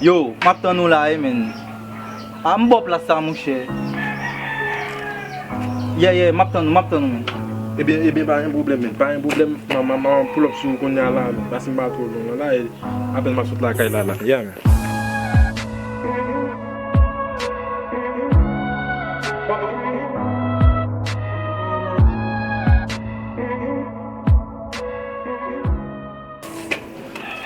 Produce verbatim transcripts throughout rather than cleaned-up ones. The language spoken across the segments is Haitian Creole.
Yo, m ap tann ou la wi, men. A, m bò plas sa, monchè. Yeah, yeah, m ap tann ou, m ap tann ou, men. Ebyen, ebyen, pa gen pwoblèm, men. Pa gen pwoblèm. M a, m a, m a pull up sou ou kounye a la, men. Pase m pa twò lwen la, la, e apèn m ap sot lakay la, la. Yeah, men.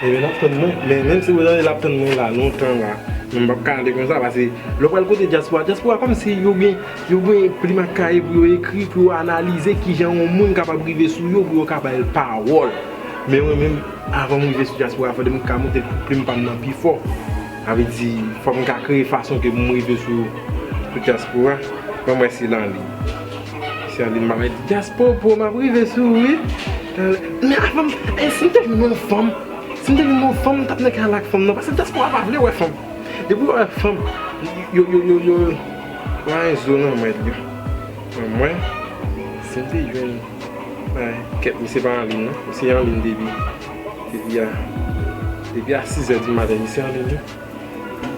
Ebyen, l ap tann mwen. Men menm si w tande l ap tann mwen la lontan la, men m p ap ka ale konsa, paske lè w pral kote dyaspora, dyaspora kòmsi yo gen, yo gen plim ak kaye pou yo ekri, pou yo analize kijan yon moun kapab rive sou yo, pou yo ka ba l pawòl. Men mwen menm, avan m rive sou dyaspora, fòk m ka monte plim pa m nan pi fò. Sa vle di, fòk m ka kreye fason ke pou m rive sou, sou dyaspora. Ban m wè si l anliy. Si anliy, m ap di, dyaspora, m ap rive sou ou, wi. Men avan m, e, si m te jwenn yon fanm, si m te jwenn yon fanm, m t ap nan kay la ak fanm nan, paske dyaspora pa vle wè fanm. Depi yo wè fanm, yo, yo, yo, yo, yo, yo gen zo nan mèd yo. Mwen, si m te jwenn, ay, kèt, misye pa anliy non. Misye anliy depi, depi a, depi a sizè di maten, misye anliy wi.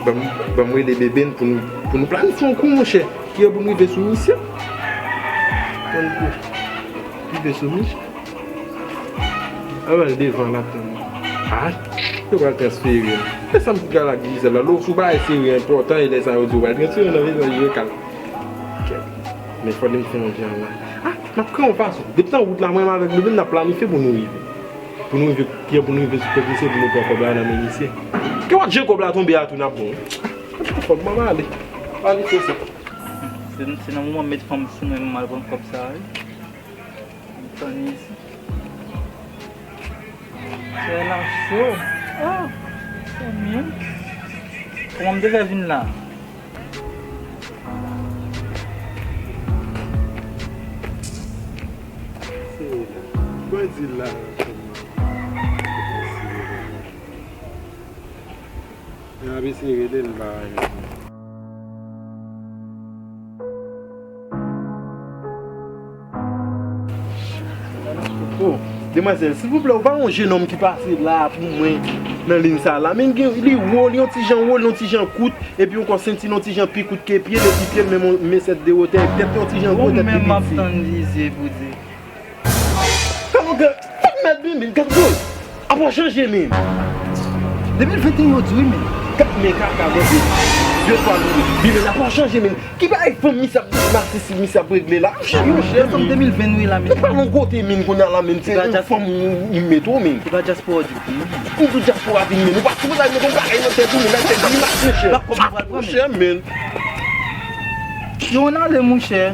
Ban m, ban m rele Beben pou nou, pou nou planifye yon kou, monchè. Kiyè pou n rive sou misye? Pou n rive sou misye. A, wè l devan l ap tann mwen. A, yo pral transfere m. E sa m fout pral ak Gisèle la. Lè w sou bagay serye enpòtan, e lè sa yo di w pral transfere nan vizaj yo kal. Kèt. Men fò m fè yon jan la. A, m ap kreye yon fason. Depi nan wout la, mwen menm avèk Beben, n ap planifye pou nou rive. Pou nou rive, kiyè pou nou rive sou kòb misye, pou nou pran kòb la nan men misye. Ke w ap jen kòb la tonbe a tou n ap bon. Kòb mwen ale. Planifye sa. Se, se nan moman m met fanm sou mwen, m al pran kòb sa a, wi. M tann isi. Sè la cho. Ah, mezanmi. Kòman m te fè vin la? Seyè la. Mwen di la. Mwen ap eseye rele l, m pa reponn. Oh, demwazèl, silvouplè, ou pa yon jenòm ki pase la pou mwen nan liy sa la. Men gen, li wo, li yon ti jan wo, li yon ti jan kout, epi ankò senti l yon ti jan pi kout ke pye l, epi pye l menm, men sèt de wotè, tèt li yon ti jan gwo, tèt li piti. Ou menm m ap tann vize pou di. Talon gen kat mèt, men, men, gad woy. Apa w chanje, men. De mil venteyen yo di wi, men. Gad men kaka, gade. De fwa nou, men, men, apa w chanje, men. Ki bagay fanm misye ap mache si misye ap regle la? Monchè, monchè, desanm de mil ven wi la, men. Ou pa nan kote, men, kounye a la, men. Se yon fanm ou, ou met ou, men. Se pa dyaspora di tou, non. Ou di dyaspora vin, men. Ou pa sipoze al met yon bagay nan tèt ou, men. Al fè grimas, monchè. Monchè, men. Yo, ann ale, monchè.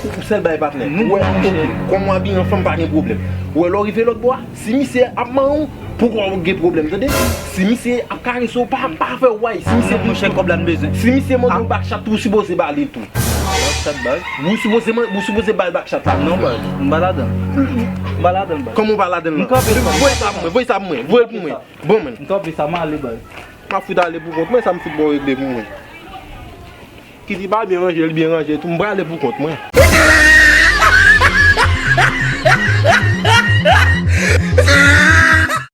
Ou sèl bay patnè. Nou bon, monchè. Kòm w abiye an fanm, pa gen pwoblèm. Ou wè lè w rive lòt bò a, si misye ap manyen w, poko w gen pwoblèm, tande? Si misye ap karese w, pa, pa fè w way. Si misye... Non, monchè, kòb la m bezwen. Si misye mande w backshot, ou sipoze ba li tou. Backshot, baz? Ou sipoze man-, ou sipoze ba l backshot la. Non, baz. M pa ladan. M pa ladan, baz. Kòman w pa ladan, non? M kanpe sa. Voye sa pou mwen, voye sa pou mwen, voye l pou mwen. Bon, men. M kanpe sa, m ale, baz. M ap fout ale pou kont mwen, sa m fout ba w regle pou mwen. Ki di pa byen ranje, li byen ranje tou. M prale pou kont mwen.